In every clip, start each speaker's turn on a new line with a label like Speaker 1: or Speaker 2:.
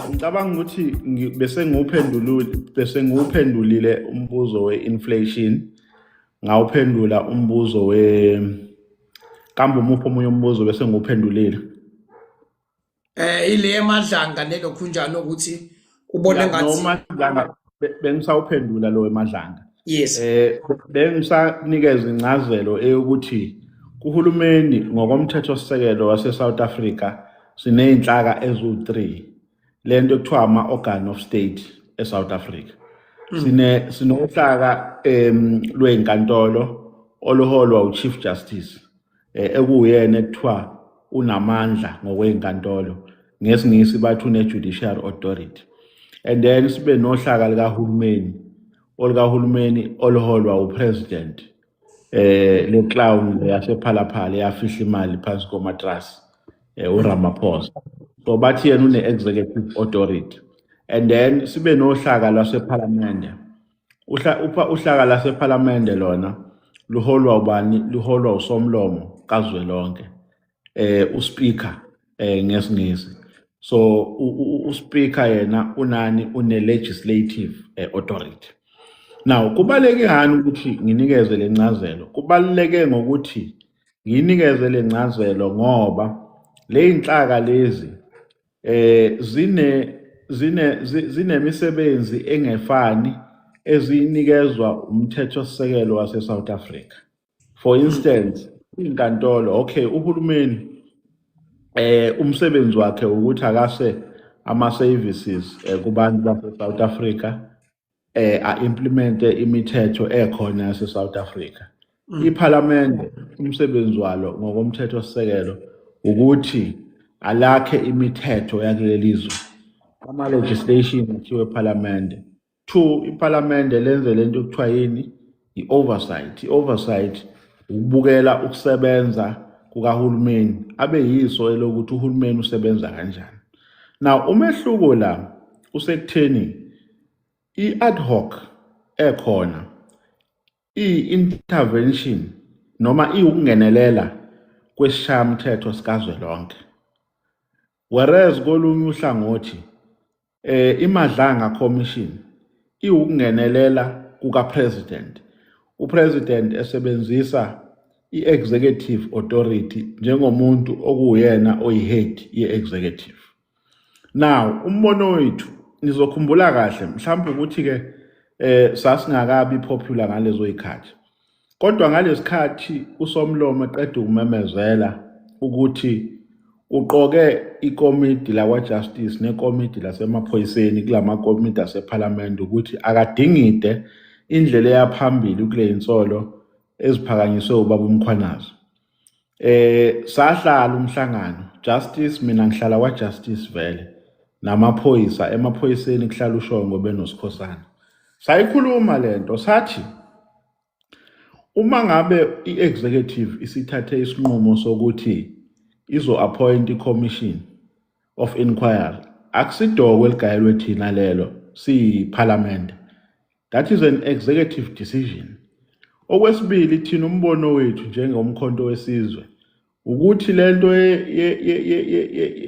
Speaker 1: Ngicabanga ukuthi bese ngiwuphendulile umbuzo we-inflation, ngawuphendula umbuzo we kambe umuphi omunye umbuzo bese ngiwuphendulile?
Speaker 2: Ile eMadlanga nelokhunjana ukuthi ubone
Speaker 1: Ya,
Speaker 2: ngathi
Speaker 1: noMadlanga bengisawuphendula lo weMadlanga.
Speaker 2: Yes.
Speaker 1: Bengisanikeza incazelo eyokuthi kuhulumeni ngokomthetho sisekelo wase South Africa sineyinhlaka ezu3, lento ekuthiwa ama organ of state eSouth Africa. Sinohlaka lwezinkantolo oluholwa uChief Justice, ekuyena ekuthiwa unamandla ngokwezinkantolo, ngesiNgisi bathi une judicial authority, and then sibe nohlaka likahulumeni, olukahulumeni oluholwa upresident, le clown yasePhalaphala yafihla imali phansi komatras, uRamaphosa. So bathi yena une executive authority, and then sibe nohlaka lwaseParliament. Uhlaka laseParliament lona luholwa ubani? Luholwa usomlomo kazwelonke, uspeaker ngesiNgisi. So uspeaker yena unani? Une legislative authority. Now, kubaleke ngani ukuthi nginikeze lencazelo? Kubaluleke ngokuthi nginikeze lencazelo ngoba le inhlaka lezi zinemisebenzi engefani ezinikezwa umthetho sisekelo wase South Africa. For instance, inkantolo, okay, uhulumeni umsebenzi wakhe ukuthi akase ama services kubantu base South Africa, a-implemente imithetho ekhona yase South Africa. IParliament umsebenzi walo ngokomthetho sisekelo ukuthi alakhe imithetho yakuleli zwe, ama legislation athiwe eParliament. Two, iParliament lenze lento ekuthiwa yini? I-oversight. I-oversight ukubukela ukusebenza kukahulumeni, abe yiso elokuthi uhulumeni usebenza kanjani. Now, umehluko la usekutheni i-ad hoc ekhona i-intervention noma iwukungenelela kwesishayamthetho sikazwelonke, whereas kolunye uhlangothi iMadlanga Commission iwukungenelela kuka president, upresident esebenzisa i-executive authority njengomuntu okuyena oyihead ye-executive. Now, umbono wethu, nizokhumbula kahle mhlawumbe ukuthi ke sasingakabi popular ngalezo zikhathi, kodwa ngalesikhathi usomlomo eqeda ukumemezela ukuthi uqoke ikomidi lakwa justice nekomidi lasemaphoyiseni kulamakomidi aseParliament ukuthi akadingide indlela eyaphambili kule insolo eziphakanyiswe ubaba uMkhwanazi, sahlala umhlangano justice, mina ngihlala kwa justice vele, namaphoyisa, emaphoyiseni kuhlala uShongwe benoSikhosana. Sayikhuluma lento, sathi uma ngabe i-executive isithathe isinqumo sokuthi izo-appoint i-commission of inquiry, akusidoko eligayelwe thina lelo siyiParliament, that is an executive decision. Okwesibili, thina umbono wethu njengoMkhonto weSizwe ukuthi lento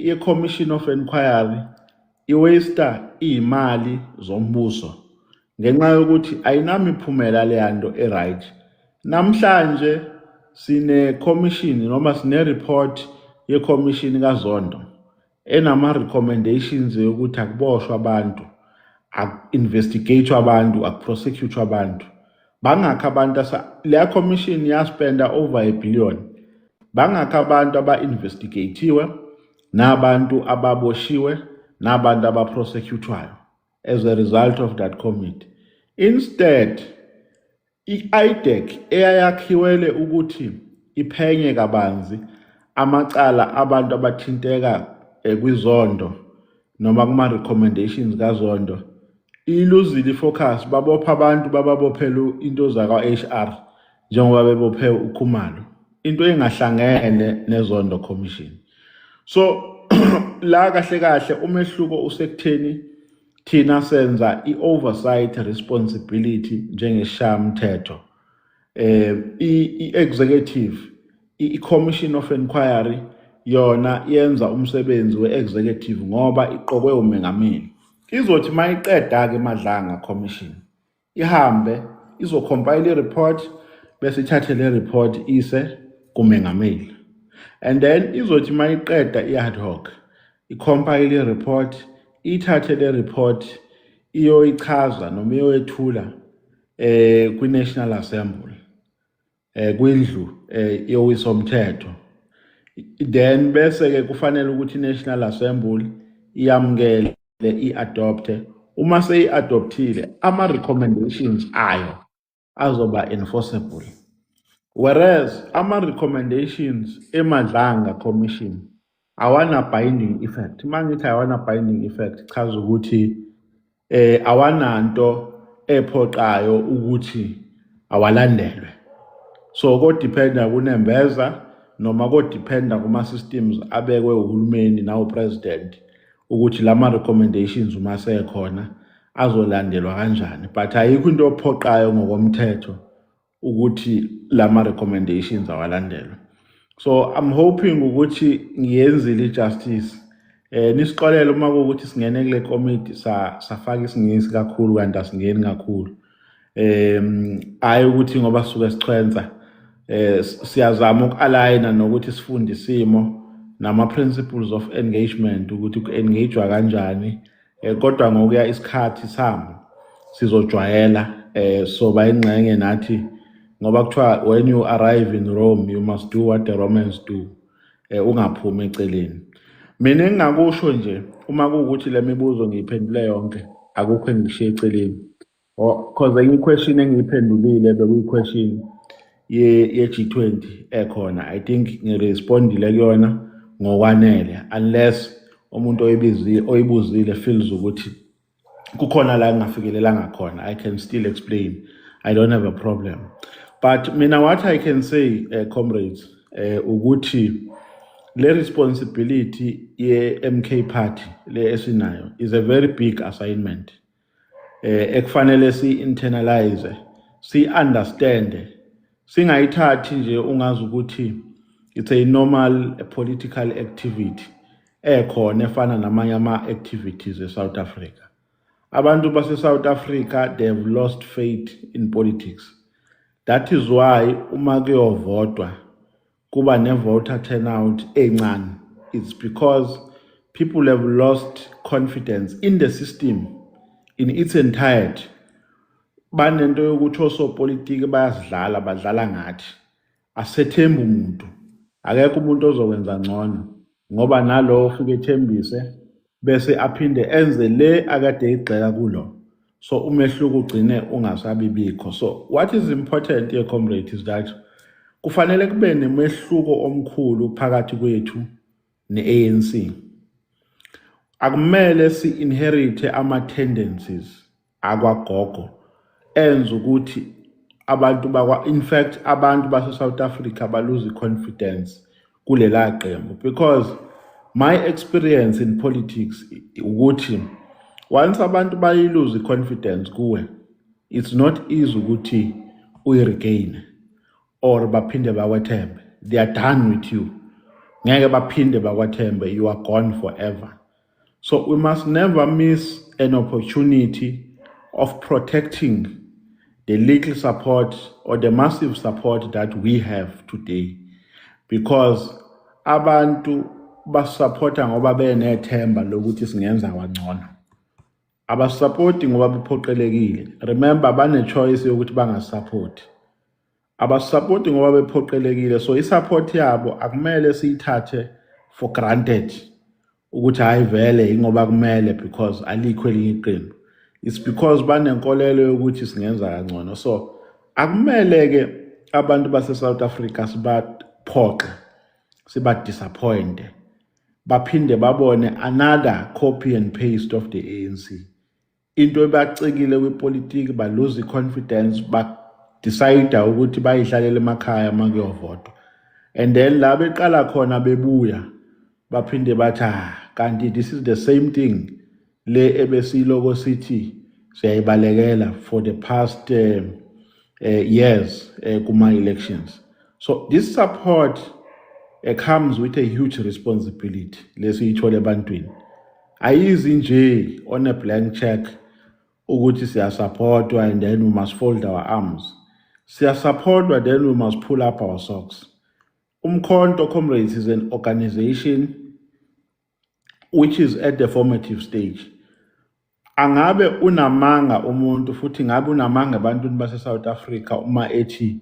Speaker 1: ye-commission of inquiry iwaste imali zombuso ngenxa yokuthi ayinamiphumela leyanto e-right. Namhlanje sine commission noma sine report ye commission kaZondo enama recommendations yokuthi akuboshwa abantu, aku-investigate abantu, akuprosecute abantu. Bangakho abantu leya commission yaspenda over a billion? Bangakho abantu aba-investigatiwe, nabantu ababoshiwe, nabantu abaprosecutwayo as a result of that committee? Instead, i-IDAC eyayakhiwele ukuthi iphenye kabanzi amacala abantu abathinteka kwiZondo noma kuma-recommendations kaZondo, iluzile ifocus, babopha abantu, bababophela into zakwa-HR njengoba bebophe uKhumalo, into engahlangene neZondo Commission. So la kahle kahle umehluko usekutheni thina senza i-oversight responsibility njengesishayamthetho, i-executive, i-commission of inquiry. yona yenza umsebenzi we-executive ngoba iqokwe umengameli. Izothi mayiqeda-ke Madlanga Commission, ihambe izocompile i-report, bese ithathe le report ise kumengameli. And then izothi mayiqeda i-ad hoc, icompile i-report, ithathe le report iyoyichaza noma iyoyethula kwi-National Assembly, kwindlu yowisomthetho. Then bese ke kufanele ukuthi i-National Assembly iyamukele, i-adopte. Uma seyi-adoptile, ama-recommendations ayo azoba enforceable, whereas ama-recommendations eMadlanga Commission awana binding effect. Uma ngithi awana binding effect, chaza ukuthi awananto ephoqayo ukuthi awalandelwe. So kodependa kunembeza noma kodependa kuma systems abekwe uhulumeni nawo president ukuthi lama recommendations uma sekhona azolandelwa kanjani, but ayikho into ophoqayo ngokomthetho ukuthi lama recommendations awalandelwe. So I'm hoping ukuthi ngiyenzile ijustice. Nisixolele uma kuwukuthi singene kule committee safaka isiNgisi kakhulu, kanti asingeni kakhulu. Hayi ukuthi ngoba sisuke sichwenza, siyazama uku-aligna nokuthi sifunde isimo nama principles of engagement, ukuthi ku-engagewa kanjani. Kodwa ngokuya isikhathi sihamba sizojwayela, soba ingxenye nathi, ngoba kuthiwa when you arrive in Rome, you must do what the Romans do, ungaphumi eceleni. Mina engingakusho nje, uma kuwukuthi le mibuzo ngiyiphendule yonke, akukho engishiye eceleni, cause enye question engiyiphendulile bekuyi-question ye G20 ekhona. I think ngirespondile kuyona ngokwanele, unless umuntu oyibizile, oyibuzile feels ukuthi kukhona la engingafikelelanga khona, I can still explain. I don't have a problem. But mina, what I can say, comrades, ukuthi le responsibility ye MK Party le esinayo is a very big assignment ekufanele si internalize, si understand, singayithathi nje ungazi ukuthi it's a normal political activity ekhona efana namanye ama activities eSouth Africa. Abantu base South Africa, they have lost faith in politics. That is why uma kuyovotwa kuba ne-voter turnout encane. It's because people have lost confidence in the system in its entirety. Banento yokuthi osopolitiki bayasidlala, badlala ngathi, asethemba umuntu, akekho umuntu ozokwenza ngcono, ngoba nalo ufike ethembise bese aphinde enze le akade eyigxeka kulo, so umehluko ugcine ungasabibikho. So what is important here, comrade, is that kufanele kube nemehluko omkhulu phakathi kwethu ne-ANC. Akumele si-inherite ama-tendencies akwagogo enza ukuthi abantu bakwa, in fact, abantu base-South Africa balose confidence kulela qembu, because my experience in politics ukuthi once abantu bayilose confidence kuwe, it's not easy ukuthi uyiregain or baphinde bakwethembe. They are done with you, ngeke baphinde bakwethembe. You are gone forever. So we must never miss an opportunity of protecting the little support or the massive support that we have today, because abantu basupporta ngoba benethemba lokuthi singenza kangcono. Abasupporti ngoba bephoqelekile. Remember, bane choice yokuthi bangasupport. Abasupporti ngoba bephoqelekile, so isupport yabo akumele siyithathe for granted ukuthi hayi vele ingoba kumele, because alikho elinye iqembu. It's because banenkolelo yokuthi singenza kangcono. So akumele ke abantu base South Africa sibaphoxe, siba disappoint, baphinde babone another copy and paste of the ANC. Into ebacikile kwipolitiki, ba lose confidence, ba decide ukuthi bayihlalele emakhaya makuyovotwa, and then la beqala khona bebuya baphinde bathi, "Ah, kanti this is the same thing le ebesiloko sithi siyayibalekela for the past years kuma elections." So this support comes with a huge responsibility lesiyithola ebantwini. Ayizi nje on a blank check ukuthi siyasupportwa and then we must fold our arms. Siyasupportwa, then we must pull up our socks. Umkhonto, comrades, is an organization which is at the formative stage. Angabe unamanga umuntu futhi ngabe unamanga ebantwini base South Africa uma ethi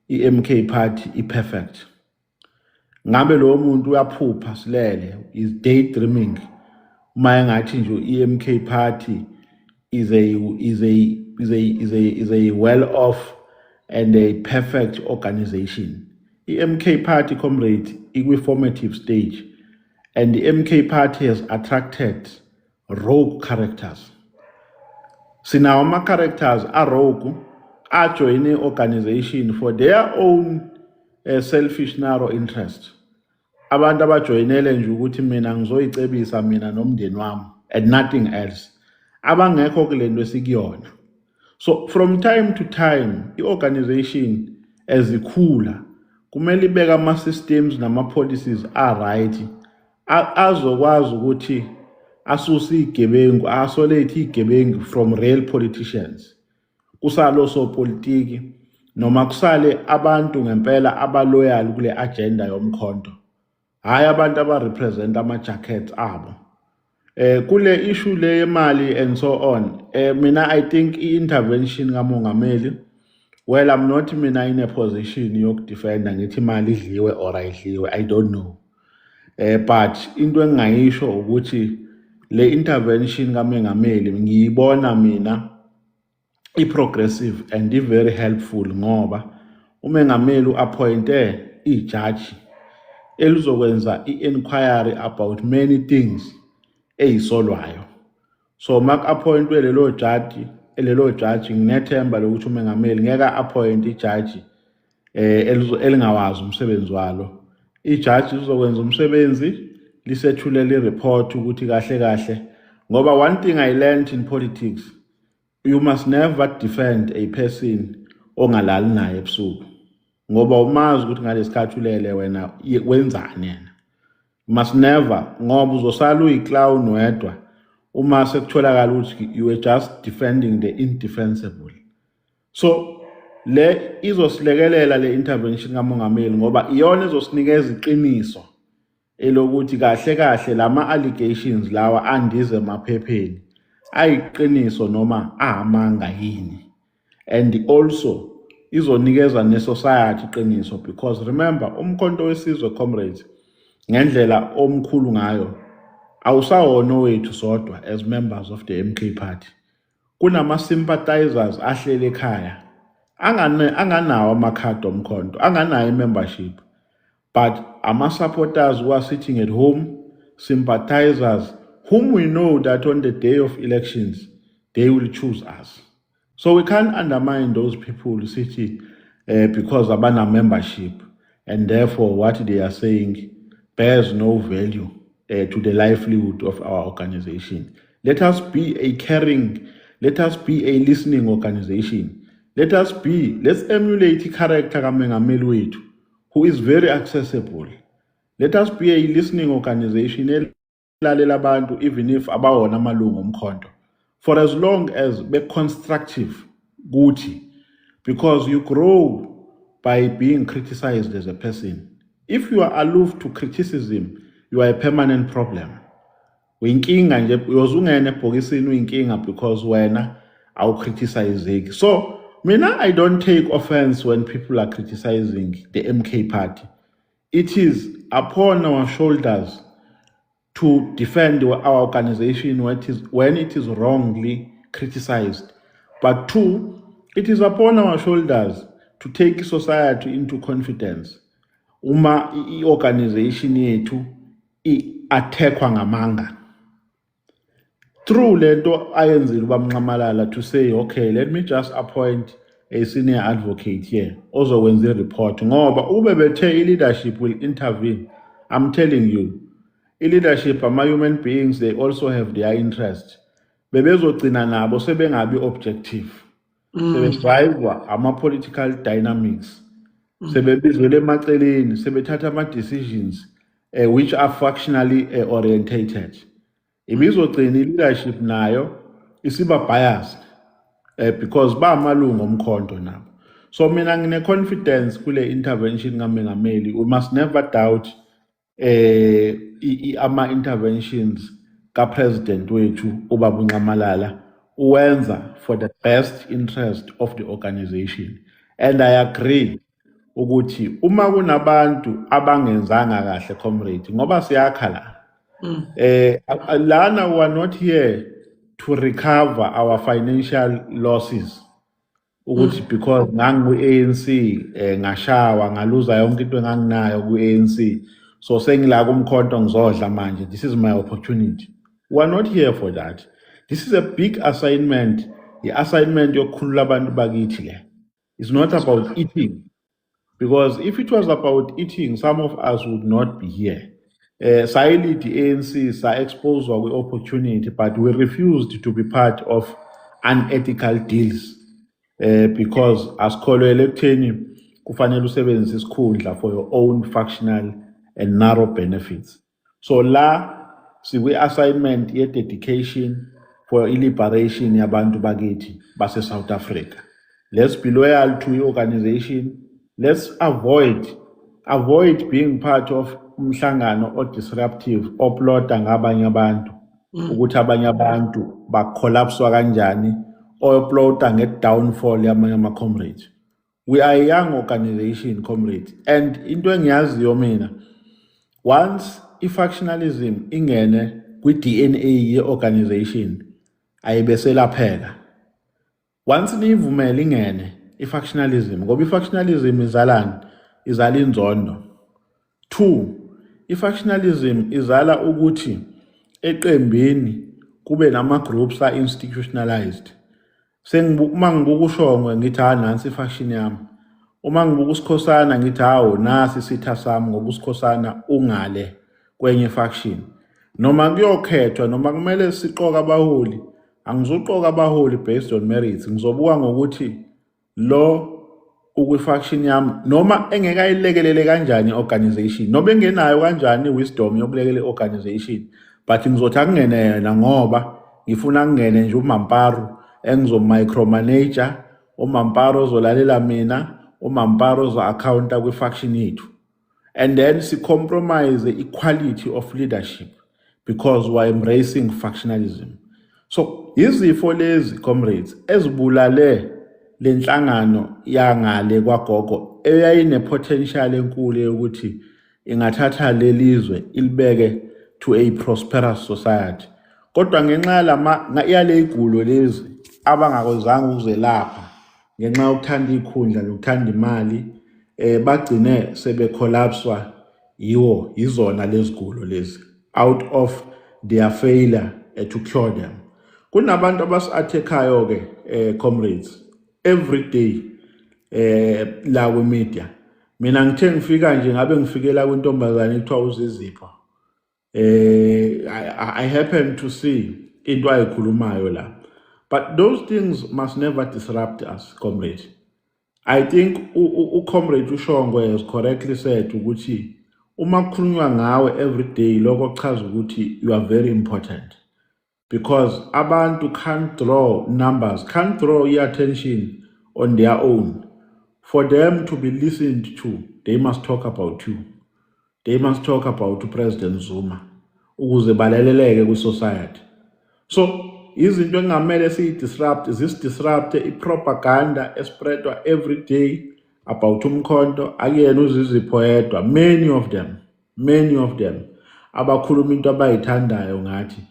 Speaker 1: iMK Party iperfect. Ngabe lo muntu uyaphupha silele, is daydreaming, uma engathi nje iMK Party is a well off and a perfect organization. I-MK Party, comrade, ikwi formative stage and the MK Party has attracted rogue characters. Sinawo ama characters a rogue ajoin organization for their own selfish, narrow interest. Abantu abajoyinele nje ukuthi mina ngizoyicebisa mina nomndeni wami and nothing else, abangekho kule nto esikuyona. So from time to time, i-organization ezikhula kumele ibeke ama-systems nama-policies a-right azokwazi ukuthi asuse iy'gebengu, isolate iy'gebengu from real politicians, kusale osopolitiki noma kusale abantu ngempela abaloyal kule agenda yomkhonto, hhayi abantu abarepresent ama-jackets abo. Kule issue le yemali and so on, mina I think i-intervention kamongameli, well, I'm not mina in a position yokudefenda ngithi imali idliwe or ayidliwe, I don't know. But into engingayisho ukuthi le intervention kaMengameli ngiyibona mina i-progressive and i-very helpful, ngoba umengameli u-appointe ijaji elizokwenza i-inquiry about many things eyisolwayo. So maku-appointwe lelo jaji, nginethemba lokuthi umengameli ngeke appoint ijaji elingawazi umsebenzi walo. Ijaji lizokwenza umsebenzi, lisethulele i-report ukuthi kahle kahle, ngoba one thing I learned in politics, you must never defend a person ongalali naye ebusuku, ngoba umazi ukuthi ngalesikhathi ulele wena wenzani yena. You must never, ngoba uzosala uyi-clown wedwa uma sekutholakala ukuthi you were just defending the indefensible. So le izosilekelela le intervention kamongameli, ngoba iyona ezosinikeza iqiniso elokuthi kahle kahle lama allegations lawa andize emaphepheni ayiqiniso noma ahamanga yini, and also izonikeza ne-society iqiniso, because remember, Umkhonto Wesizwe, comrades, ngendlela omkhulu ngayo, awusawona owethu sodwa as members of the MK Party. Kunama-sympathizers ahleli ekhaya anganawo amakhadi omkhonto, anganayo i-membership, but ama-supporters who are sitting at home, sympathizers whom we know that on the day of elections they will choose us. So we can't undermine those people sithi because abana membership and therefore what they are saying bears no value to the livelihood of our organization. Let us be a caring, let us be a listening organization. Let's emulate character kaMengameli wethu, who is very accessible. Let us be a listening organization elalela abantu, even if abawona amalungu omkhonto, for as long as be constructive kuthi, because you grow by being criticized as a person. If you are aloof to criticism, you are a permanent problem, uyinkinga nje, uyoze ungene ebhokisini uyinkinga, because wena awucriticizeki. So mina I don't take offense when people are criticizing the MK Party. It is upon our shoulders to defend our organization when it is wrongly criticized. But two, it is upon our shoulders to take society into confidence. Uma i-organization yethu i-attackwa ngamanga. Through lento ayenzile uBamnxamalala to say, "Okay, let me just appoint a senior advocate here ozokwenza i-report," ngoba ube bethe i-leadership will intervene, I'm telling you, i-leadership, ama-human beings, they also have their interest. Bebezogcina nabo sebengabi objective, sebedrivewa ama-political dynamics. Sebebizelwe emaceleni, sebethatha ama-decisions which are factionally orientated. Ibizogcina i-leadership nayo isiba biased because bamalungu omkhonto nabo. So mina ngine confidence kule intervention kaMengameli. We must never doubt ama interventions kapresident wethu ubaba uNxamalala, uwenza for the best interest of the organization, and I agree ukuthi uma kunabantu abangenzanga kahle, comrade, ngoba siyakha la, lana we are not here to recover our financial losses ukuthi because ngangiku-ANC, ngashawa, ngaluza yonke into enganginayo ku-ANC, so sengila kumkhonto, ngizodla manje, this is my opportunity. We are not here for that. This is a big assignment, i-assignment yokukhulula abantu bakithi le. It's not about eating, because if it was about eating, some of us would not be here. Sayilead i-ANC, sa-exposwa kwi-opportunity, but we refused to be part of unethical deals because asikholwele ekutheni kufanele usebenzise isikhundla for your own factional and narrow benefits. So la sikwi-assignment ye-dedication for i-liberation yabantu bakithi base-South Africa. Let's be loyal to i-organization. Let's avoid being part of umhlangano o-disruptive, oplota ngabanye abantu ukuthi abanye abantu bacollapswa kanjani, oplota nge-downfall yamanye ama-comrades. We are a young organization, comrades, and into engiyaziyo mina, once i-factionalism ingene kwi-DNA ye-organization, ayibeselapheka. Once niyivumele ingene i-factionalism, ngoba i-factionalism izalani? Izala inzondo. Two, i-factionalism izala ukuthi eqembini kube nama-groups a-institutionalized. Uma ngibuka uShongwe ngithi, "Ha, nansi i-faction yami." Uma ngibuka uSikhosana ngithi, "Hawu, nasi isitha sami, ngoba uSikhosana ungale kwenye faction." Noma kuyokhethwa, noma kumele siqoke abaholi, angizuqoka abaholi based on merits, ngizobuka ngokuthi lo ukwi-faction yami, noma engeke ayilekelele kanjani i-organization, noma engenayo kanjani i-wisdom yokulekela i-organization, but ngizothi akungene yena ngoba ngifuna kungene nje uMamparu engizo-micromanager, uMamparu ozolalela mina, uMamparu ozo-accounta kwi-faction yethu, and then si-compromise the equality of leadership because we are embracing factionalism. So izifo lezi, comrades, ezibulale lenhlangano yangale kwagogo eyayine potential enkulu yokuthi ingathatha lelizwe ilibeke to a prosperous society, kodwa ngenxa yalama yale igulo lezi abangakwazanga ukuzelapha ngenxa yokuthanda ikhundla nokuthanda imali, bagcine sebecollapswa yiwo yizona lezigulo lezi out of their failure to cure them. Kunabantu abasi-attack-ayo ke, comrades, every day la kwi-media. Mina ngithe ngifika nje, ngabe ngifikela kwintombazane ekuthiwa uZizipho. I happen to see into ayikhulumayo la, but those things must never disrupt us, comrade. I think ucomrade uShongwe has correctly said ukuthi uma kukhulunywa ngawe every day, lokho kuchaza ukuthi you are very important, because abantu can't draw numbers, can't draw i-attention on their own. For them to be listened to, they must talk about you, they must talk about uPresident Zuma ukuze balaleleke kwi-society. So izinto engamele siyi-disrupt, zisi-disrupt i-propaganda espreadwa every day about umkhonto. Akuyena uZizipho yedwa, many of them, many of them abakhuluma into abayithandayo ngathi.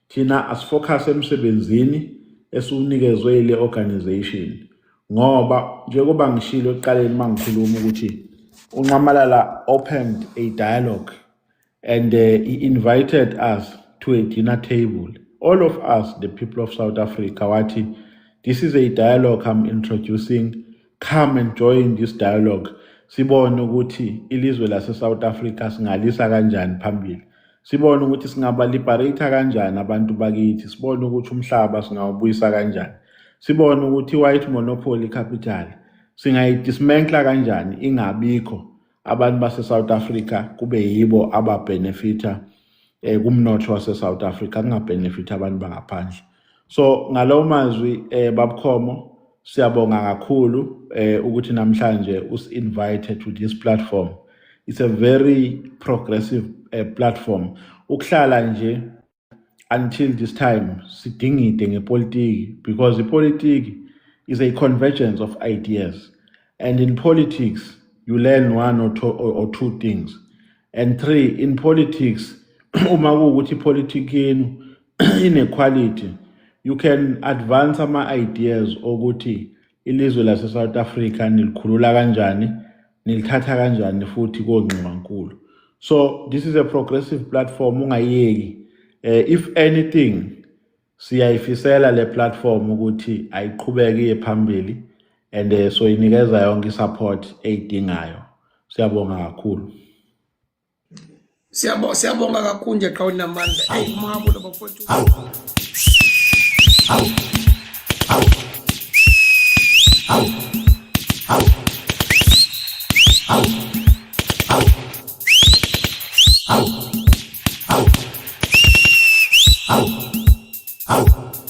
Speaker 1: Thina asifocus emsebenzini esiwunikezwe ile organization, ngoba njengoba ngishilo ekuqaleni mangikhuluma ukuthi uNxamalala opened a dialogue and he invited us to a dinner table, all of us, the people of South Africa. Wathi, "This is a dialogue I'm introducing. Come and join this dialogue, sibone ukuthi ilizwe lase South Africa singalisa kanjani phambili, sibone ukuthi singaba liberate kanjani abantu bakithi, sibone ukuthi umhlaba singawubuyisa kanjani, sibone ukuthi white monopoly capital Singayidismantla kanjani ingabikho, abantu base South Africa kube yibo ababenefita kumnotho wase South Africa, kungabenefit abantu bangaphandle. So ngalowo mazwi, babukhomo, siyabonga kakhulu ukuthi namhlanje usi-invite to this platform. It's a very progressive platform. Ukuhlala nje until this time sidingide ngepolitiki, because ipolitiki is a convergence of ideas, and in politics you learn one or two things and three. In politics, uma kuwukuthi ipolitiki yenu ine-quality, you can advance ama-ideas okuthi ilizwe lase-South Africa nilikhulula kanjani, nilithatha kanjani futhi kongxiwankulu. So this is a progressive platform, ungayiyeki. If anything, siyayifisela le platform ukuthi ayiqhubeke iye phambili and so inikeza yonke isupport eyidingayo. Siyabonga kakhulu.
Speaker 2: Siyabonga, siyabonga kakhulu nje, qhawe namandla. Hey, mhabo bafowethu.
Speaker 3: Awu. Awu. Awu. Awu. Awu. Awu.